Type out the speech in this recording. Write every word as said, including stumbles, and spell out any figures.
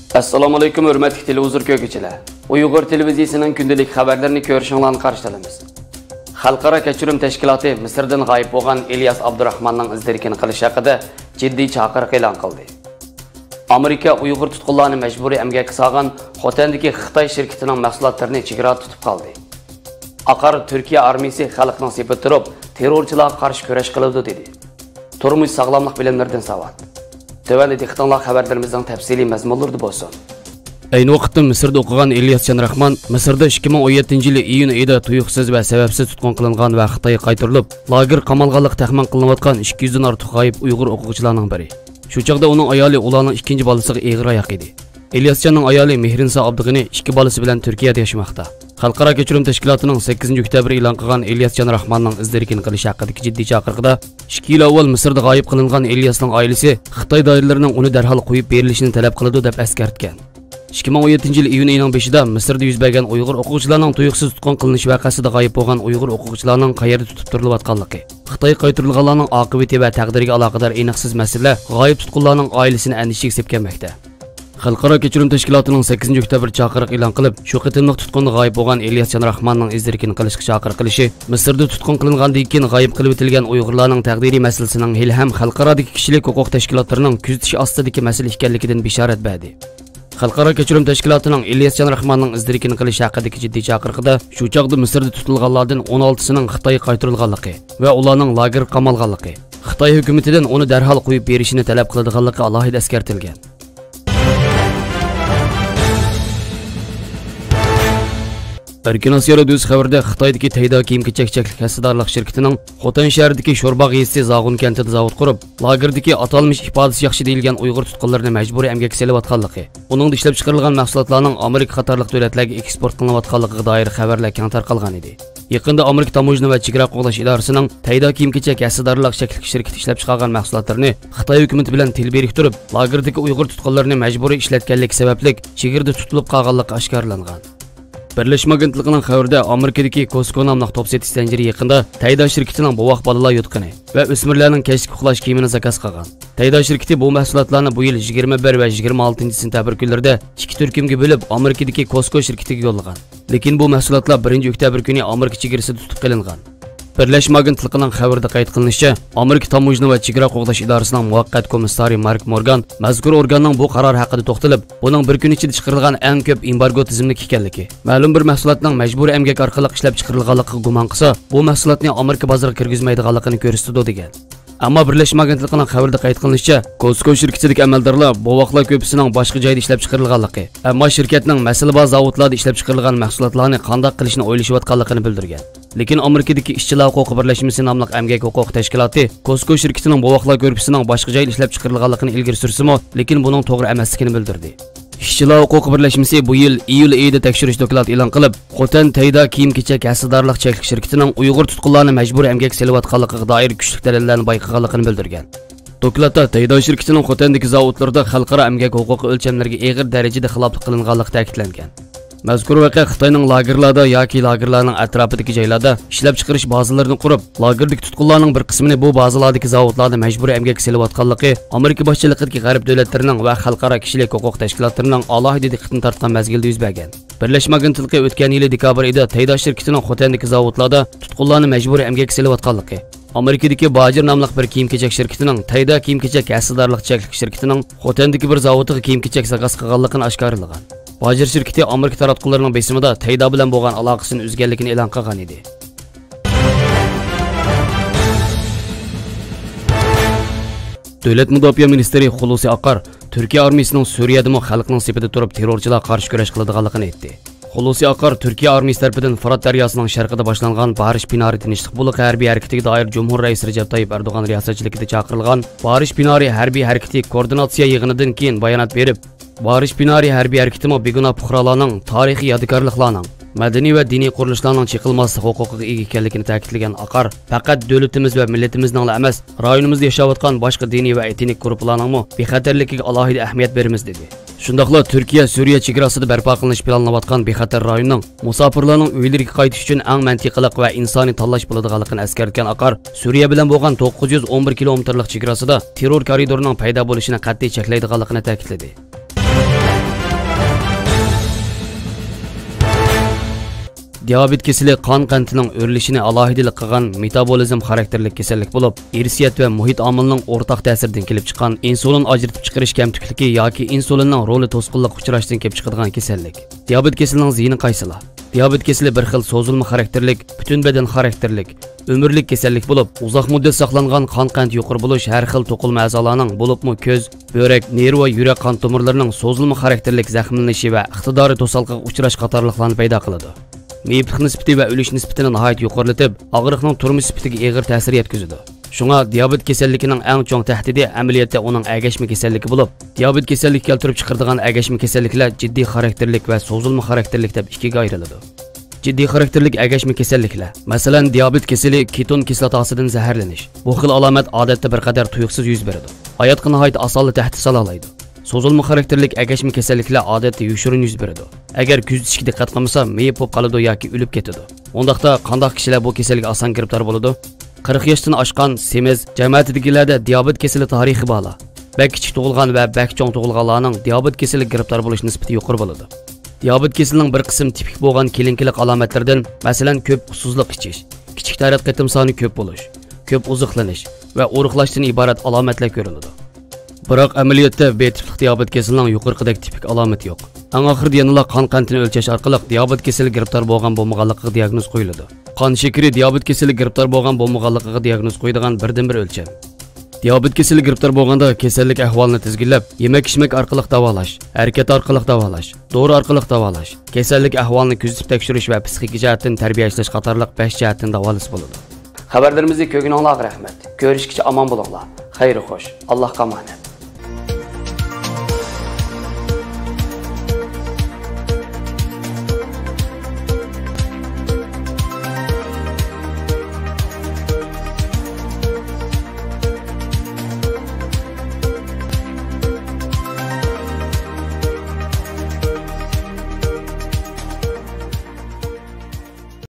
ئەسسالامۇئەلەيكۇم، ھۆرمەتلىك تېلېۋىزور كۆرگۈچىلەر. ئۇيغۇر تېلېۋىزىيىسىنىڭ كۈندىلىك خەۋەرلىرىنى كۆرۈشۈڭلارنى قارشى ئالىمىز. خەلقئارا كەچۈرۈم تەشكىلاتى مىسىردىن غايىب بولغان ئىلياس ئابدۇراخماننىڭ ئىز-دېرىكىنى قىلىش ھەققىدە جىددىي چاقىرىق ئېلان قىلدى. ئامېرىكا ئۇيغۇر تۇتقۇنلارنى مەجبۇرىي ئەمگەككە سالغان خوتەندىكى خىتاي شىركىتىنىڭ مەھسۇلاتلىرىنى چېگرادا تۇتۇپ قالدى. ئاقار تۈركىيە ئارمىيىسى خەلقنىڭ سېپىدە تۇرۇپ، تېررورچىلارغا قارشى كۈرەش قىلىدۇ، دېدى. تۇرمۇش ساغلاملىق بىلىملىرىدىن ساۋات. تۆۋەندە دىققىتىڭلار خەۋەرلىرىمىزنىڭ تەپسىلىي مەزمۇنلىرىدا بولسۇن. ئەينى ۋاقىتتا مىسىردا ئوقۇغان ئىلياسجان راخمان مىسىردا ئىككى مىڭ ئون يەتتىنچى يىلى ئىيۇن ئېيىدا تۇيۇقسىز ۋە سەۋەبسىز تۇتقۇن قىلىنغان ۋە خىتايغا قايتۇرۇلۇپ، لاگېر قامالغانلىقى تەخمىن قىلىنىۋاتقان ئىككى يۈزدىن ئارتۇق غايىب ئۇيغۇر ئوقۇغۇچىلارنىڭ بىرى. شۇ چاغدا ئۇنىڭ ئايالى ئۇلارنىڭ ئىككىنچى بالىسىغا ئېغىر ئاياق ئىدى. ئىلياسجاننىڭ ئايالى مېھرىنىسا ئابدۇغېنى ئىككى بالىسى بىلەن تۈركىيەدە ياشىماقتا. خەلقئارا كەچۈرۈم تەشكىلاتىنىڭ سەككىزىنچى ئۆكتەبىر ئېلان قىلغان ئىلياسجان راخماننىڭ ئىز-دېرىكىنى قىلىش ھەققىدىكى جىددىي چاقىرىقىدا ئىككى يىل ئاۋۋال مىسىردا غايىب قىلىنغان ئىلياسنىڭ ئائىلىسى خىتاي دائىرىلىرىنىڭ ئۇنى دەرھال قويۇپ بېرىلىشىنى تەلەپ قىلىدۇ، دەپ ئەسكەرتكەن. ئىككى مىڭ ئون يەتتىنچى يىل ئىيۇن ئېيىنىڭ بېشىدا مىسىردا يۈز بەرگەن ئۇيغۇر ئوقۇغۇچىلارنىڭ تۇيۇقسىز تۇتقۇن قىلىنىش ۋەقەسىدە غايىب بولغان ئۇيغۇر ئوقۇغۇچىلارنىڭ قەيەردە تۇتۇپ تۇرۇلۇۋاتقانلىقى، خىتايغا قايتۇرۇلغانلارنىڭ ئاقىۋىتى ۋە تەقدىرىگە ئالاقىدار ئېنىقسىز مەسىلىلەر غايىب تۇتقۇنلارنىڭ ئائىلىسىنى ئەندىشىگە سېلىپ كەلمەكتە. خەلقئارا كەچۈرۈم تەشكىلاتىنىڭ سەككىزىنچى ئۆكتەبىر چاقىرىق ئېلان قىلىپ، شۇ قېتىملىق تۇتقۇنغا غايىب بولغان ئىلياسجان راخماننىڭ ئىز-دېرىكىنى قىلىشقا چاقىرىق قىلىشى مىسىردا تۇتقۇن قىلىنغاندىن كېيىن غايىب قىلىۋېتىلگەن ئۇيغۇرلارنىڭ تەقدىرى مەسىلىسىنىڭ ھېلىھەم خەلقئارادىكى كىشىلىك ھوقۇق تەشكىلاتلىرىنىڭ كۆزىتىش ئاستىدىكى مەسىلە ئىكەنلىكىدىن بېشارەت بەردى. خەلقئارا كەچۈرۈم تەشكىلاتىنىڭ ئىلياسجان راخماننىڭ ئىز-دېرىكىنى قىلىش ھەققىدىكى جىددىي چاقىرىقىدا شۇ چاغدا مىسىردا تۇتۇلغانلاردىن ئون ئالتىسىنىڭ خىتايغا قايتۇرۇلغانلىقى ۋە ئۇلارنىڭ لاگېرغا قامالغانلىقى، خىتاي ھۆكۈمىتىدىن ئۇنى دەرھال قويۇپ بېرىشىنى تەلەپ قىلىدىغانلىقى ئالاھىدە ئەسكەرتىلگەن. ئەركىن ئاسىيا رادىيوسى خەۋىرىدە خىتايدىكى تەيدا كىيىم-كېچەك چەكلىك ھەسسىدارلىق شىركىتىنىڭ خوتەن شەھىرىدىكى شورباغ يېزىسى زاغۇن كەنتىدە زاۋۇت قۇرۇپ، لاگېردىكى ئاتالمىش ئىپادىسى ياخشى دېيىلگەن ئۇيغۇر تۇتقۇنلىرىنى مەجبۇرىي ئەمگەككە سېلىۋاتقانلىقى، ئۇنىڭدا ئىشلەپچىقىرىلغان مەھسۇلاتلارنىڭ ئامېرىكا قاتارلىق دۆلەتلەرگە ئېكسپورت قىلىنىۋاتقانلىقىغا دائىر خەۋەرلەر كەڭ تارقالغان ئىدى. يېقىندا ئامېرىكا تاموژنا ۋە چېگرا قوغداش ئىدارىسىنىڭ تەيدا كىيىم-كېچەك ھەسسىدارلىق چەكلىك شىركىتى ئىشلەپچىقارغان مەھسۇلاتلىرىنى خىتاي ھۆكۈمىتى بىلەن تىل بىرىكتۈرۈپ، لاگېردىكى ئۇيغۇر تۇتقۇنلىرىنى مەجبۇرىي ئىشلەتكەنلىكى سەۋەبلىك، چېگرىدا تۇتۇلۇپ قالغانلىقى ئاشكارىلانغان. بىرلەشمە ئاگېنتلىقىنىڭ خەۋىرىدە، ئامېرىكىدىكى كوسكو ناملىق توپ سېتىش زەنجىرى يېقىندا تەيدا شىركىتىنىڭ بوۋاق بالىلار يوتقىنى ۋە ئۆسمۈرلەرنىڭ كەچلىك ئۇخلاش كىيىمىنى زاكاز قىلغان. تەيدا شىركىتى بۇ مەھسۇلاتلارنى بۇ يىل يىگىرمە بىر ۋە يىگىرمە ئالتىنچى سېنتەبىر كۈنلىرىدە ئىككى تۈركۈمگە بۆلۈپ، ئامېرىكىدىكى كوسكو شىركىتىگە يوللىغان. لېكىن بۇ مەھسۇلاتلار بىرىنچى ئۆكتەبىر كۈنى ئامېرىكا چېگرىسىدا تۇتۇپ قېلىنغان. بىرلەشمە ئاگېنتلىقىنىڭ خەۋىرىدە قەيت قىلىنىشىچە، ئامېرىكا تاموژنا ۋە چېگرا قوغداش ئىدارىسىنىڭ مۇۋەققەت كومىسسارى مارك مورگان مەزكۇر ئورگاننىڭ بۇ قارارى ھەققىدە توختىلىپ، بۇنىڭ بىر كۈن ئىچىدە چىقىرىلغان ئەڭ كۆپ ئېمبارگو تىزىملىك ئىكەنلىكى، مەلۇم بىر مەھسۇلاتنىڭ مەجبۇرىي ئەمگەك ئارقىلىق ئىشلەپچىقىرىلغانلىقىغا گۇمان قىلسا، بۇ مەھسۇلاتنى ئامېرىكا بازىرىغا كىرگۈزمەيدىغانلىقىنى كۆرسىتىدۇ، دېگەن. ئەمما بىرلەشمە ئاگېنتلىقىنىڭ خەۋىرىدە قەيت قىلىنىشىچە، كوسكو شىركىتىدىكى ئەمەلدارلار بوۋاقلار كۆرپىسىنىڭ باشقا جايدا ئىشلەپچىقىرىلغانلىقى، ئەمما شىركەتنىڭ مەسىلە بار زاۋۇتلاردا ئىشلەپچىقىرىلغان مەھسۇلاتلارنى قانداق قىلىشنى ئويلىشىۋاتقانلىقىنى بىلدۈرگەن. لېكىن ئامېرىكىدىكى ئىشچىلار ھوقۇقى بىرلەشمىسى ناملىق ئەمگەك ھوقۇقى تەشكىلاتى كوسكو شىركىتىنىڭ بوۋاقلار كۆرپىسىنىڭ باشقا جايدا ئىشلەپچىقىرىلغانلىقىنى ئىلگىرى سۈرسىمۇ، لېكىن بۇنىڭ توغرا ئەمەسلىكىنى بىلدۈردى. ئىشچىلار ھوقۇقى بىرلەشمىسى بۇ يىل ئىيۇل ئېيىدا تەكشۈرۈش دوكلاتى ئېلان قىلىپ، خوتەن تەيدا كىيىم-كېچەك ھەسسىدارلىق چەكلىك شىركىتىنىڭ ئۇيغۇر تۇتقۇنلارنى مەجبۇرىي ئەمگەككە سېلىۋاتقانلىقىغا دائىر كۈچلۈك دەلىللەرنى بايقىغانلىقىنى بىلدۈرگەن. دوكلاتتا تەيدا شىركىتىنىڭ خوتەندىكى زاۋۇتلىرىدا خەلقئارا ئەمگەك ھوقۇقى ئۆلچەملىرىگە ئېغىر دەرىجىدە خىلاپلىق قىلىنغانلىقى تەكىتلەنگەن. مەزكۇر ۋەقە خىتاينىڭ لاگېرلاردا ياكى لاگېرلارنىڭ ئەتراپىدىكى جايلاردا ئىشلەپچىقىرىش بازىلىرىنى قۇرۇپ، لاگېردىكى تۇتقۇنلارنىڭ بىر قىسمىنى بۇ بازىلاردىكى زاۋۇتلاردا مەجبۇرىي ئەمگەككە سېلىۋاتقانلىقى ئامېرىكا باشچىلىقىدىكى غەرب دۆلەتلىرىنىڭ ۋە خەلقئارا كىشىلىك ھوقۇق تەشكىلاتلىرىنىڭ ئالاھىدە دىققىتىنى تارتقان مەزگىلدە يۈز بەرگەن. بىرلەشمە ئاگېنتلىقى ئۆتكەن يىلى دېكابىر ئېيىدا تەيدا شىركىتىنىڭ خوتەندىكى زاۋۇتلاردا تۇتقۇنلارنى مەجبۇرىي ئەمگەككە سېلىۋاتقانلىقى، ئامېرىكىدىكى باجېر ناملىق بىر كىيىم-كېچەك شىركىتىنىڭ تەيدا كىيىم-كېچەك ھەسسىدارلىق چەكلىك شىركىتىنىڭ خوتەندىكى بىر زاۋۇتىغا كىيىم-كېچەك زاكاز قىلغانلىقىنى ئاشكارىلىغان. باجېر شىركىتى ئامېرىكا تاراتقۇلىرىنىڭ بېسىمىدا تەيدا بىلەن بولغان ئالاقىسىنى ئۈزگەنلىكىنى ئېلان قىلغان ئىدى. دۆلەت مۇداپىئە مىنىستىرى خۇلۇسى ئاقار تۈركىيە ئارمىيىسىنىڭ سۈرىيەدىمۇ خەلقنىڭ سېپىدە تۇرۇپ تېررورچىلارغا قارشى كۈرەش قىلىدىغانلىقىنى ئېيتتى. خۇلۇسى ئاقار تۈركىيە ئارمىيىسى تەرىپىدىن فۇرات دەرياسىنىڭ شەرقىدە باشلانغان بارىش پىنارى تىنچلىق بۇلىقى ھەربىي ھەرىكىتىگە دائىر جۇمھۇر رەئىسى رەجەپ تايىپ ئەردوغان رىياسەتچىلىكىدە چاقىرىلغان بارىش پىنارى ھەربىي ھەرىكىتى كوئوردىناتسىيە يىغىنىدىن كېيىن بايانات بېرىپ، بارىش پىنارى ھەربىي ھەرىكىتىمۇ بىگۇناھ پۇقرالارنىڭ، تارىخىي يادىكارلىقلارنىڭ، مەدەنىي ۋە دىنىي قۇرۇلۇشلارنىڭ چېقىلماسلىق ھوقۇقىغا ئىگە ئىكەنلىكىنى تەكىتلىگەن ئاقار، پەقەت دۆلىتىمىز ۋە مىللىتىمىزنىڭلا ئەمەس، رايونىمىزدا ياشاۋاتقان باشقا دىنىي ۋە ئېتنىك گۇرۇپپىلارنىڭمۇ بىخەتەرلىكىگە ئالاھىدە ئەھمىيەت بېرىمىز، دېدى. شۇنداقلا تۈركىيە سۈرىيە چېگراسىدا بەرپا قىلىنىشى پىلانلىنىۋاتقان بىخەتەر رايوننىڭ مۇساپىرلارنىڭ ئۆيلىرىگە قايتىش ئۈچۈن ئەڭ مەنتىقىلىق ۋە ئىنسانىي تاللاش بولىدىغانلىقىنى ئەسكەرتكەن ئاقار، سۈرىيە بىلەن بولغان توققۇز يۈز ئون بىر كىلومېتىرلىق چېگراسىدا تېررور كارىدورىنىڭ پەيدا بولۇشىنى قەتئىي چەكلەيدىغانلىقىنى تەكىتلىدى. دىيابېت كېسىلى قان قەنتىنىڭ ئۆرلىشىنى ئالاھىدىلىك قىلغان مېتابولىزم خاراكتېرلىك كېسەللىك بولۇپ، ئىرسىيەت ۋە مۇھىت ئامىلىنىڭ ئورتاق تەسىرىدىن كېلىپ چىققان ئىنسۇلىن ئاجرىتىپ چىقىرىش كەمتۈكلۈكى ياكى ئىنسۇلىننىڭ رولى توسقۇنلۇققا ئۇچراشتىن كېلىپ چىقىدىغان كېسەللىك. دىيابېت كېسىلىنىڭ زىيىنى قايسىلار؟ دىيابېت كېسىلى بىر خىل سوزۇلما خاراكتېرلىك، پۈتۈن بەدەن خاراكتېرلىك، ئۆمۈرلۈك كېسەللىك بولۇپ، ئۇزاق مۇددەت ساقلانغان قان قەنتى يۇقىرى بولۇش ھەر خىل توقۇلما ئەزالارنىڭ، بولۇپمۇ كۆز، بۆرەك، نېرۋا، يۈرەك قان تومۇرلىرىنىڭ سوزۇلما خاراكتېرلىك زەخىملىنىشى ۋە ئىقتىدارى توسالغۇغا ئۇچراش قاتارلىقلارنى پەيدا قىلىدۇ. مېيىپلىق نىسبىتى ۋە ئۆلۈش نىسبىتىنى ناھايىتى يۇقىرىلىتىپ، ئاغرىقنىڭ تۇرمۇش سۈپىتىگە ئېغىر تەسىر يەتكۈزىدۇ. شۇڭا دىيابېت كېسەللىكىنىڭ ئەڭ چوڭ تەھدىتى ئەمەلىيەتتە ئۇنىڭ ئەگەشمە كېسەللىكى بولۇپ، دىيابېت كېسەللىكى كەلتۈرۈپ چىقىرىدىغان ئەگەشمە كېسەللىكلەر جىددىي خاراكتېرلىك ۋە سوزۇلما خاراكتېرلىك دەپ ئىككىگە ئايرىلىدۇ. جىددىي خاراكتېرلىك ئەگەشمە كېسەللىكلەر، مەسىلەن، دىيابېت كېسىلى كېتون كىسلاتاسىدىن زەھەرلىنىش. بۇ خىل ئالامەت ئادەتتە بىر قەدەر تۇيۇقسىز يۈز بېرىدۇ. ھاياتقا ناھايىتى ئاسانلا تەھدىت سالالايدۇ. سوزۇلما خاراكتېرلىك ئەگەشمە كېسەللىكلەر ئادەتتە يوشۇرۇن يۈز بېرىدۇ. ئەگەر كۆزىتىشكە دىققەت قىلمىسا، مېيىپ بولۇپ قالىدۇ ياكى ئۆلۈپ كېتىدۇ. ئۇنداقتا قانداق كىشىلەر بۇ كېسەلگە ئاسان گىرىپتار بولىدۇ؟ قىرىق ياشتىن ئاشقان، سېمىز، جەمەتىدىكىلەردە دىيابېت كېسىلى تارىخى بارلار، بەك كىچىك تۇغۇلغان ۋە بەك چوڭ تۇغۇلغانلارنىڭ دىيابېت كېسىلىگە گىرىپتار بولۇش نىسبىتى يۇقىرى بولىدۇ. دىيابېت كېسىلىنىڭ بىر قىسىم تىپىك بولغان كېلىنكىلىك ئالامەتلىرىدىن، مەسىلەن، كۆپ ئۇسسۇزلۇق ئىچىش، كىچىك تەرەت قېتىم سانى كۆپ بولۇش، كۆپ ئوزۇقلىنىش ۋە ئورۇقلاشتىن ئىبارەت ئالامەتلەر كۆرۈلىدۇ. بىراق ئەمەلىيەتتە ب تىپلىق دىيابېت كېسىلىنىڭ يۇقىرىقىدەك تىپىك ئالامىتى يوق. ئەڭ ئاخىرىدا يەنىلا قان قەنتىنى ئۆلچەش ئارقىلىق دىيابېت كېسىلىگە گىرىپتار بولغان بولمىغانلىقىغا دىياگنوز قويۇلىدۇ. قان شېكىرى دىيابېت كېسىلىگە گىرىپتار بولغان بولمىغانلىقىغا دىياگنوز قويىدىغان بىردىنبىر ئۆلچەم. دىيابېت كېسىلىگە گىرىپتار بولغاندا كېسەللىك ئەھۋالىنى تىزگىنلەپ، يېمەك-ئىچمەك ئارقىلىق داۋالاش، ھەرىكەت ئارقىلىق داۋالاش، دورا ئارقىلىق داۋالاش، كېسەللىك ئەھۋالىنى كۆزىتىپ تەكشۈرۈش ۋە پىسخىكا جەھەتتىن تەربىيەلەش قاتارلىق بەش جەھەتتىن داۋالىسا بولىدۇ. خەۋەرلىرىمىزنى كۆرگىنىڭلارغا رەھمەت. كۆرۈشكىچە ئامان بولۇڭلار. خەير خوش. ئاللاھقا ئامانەت.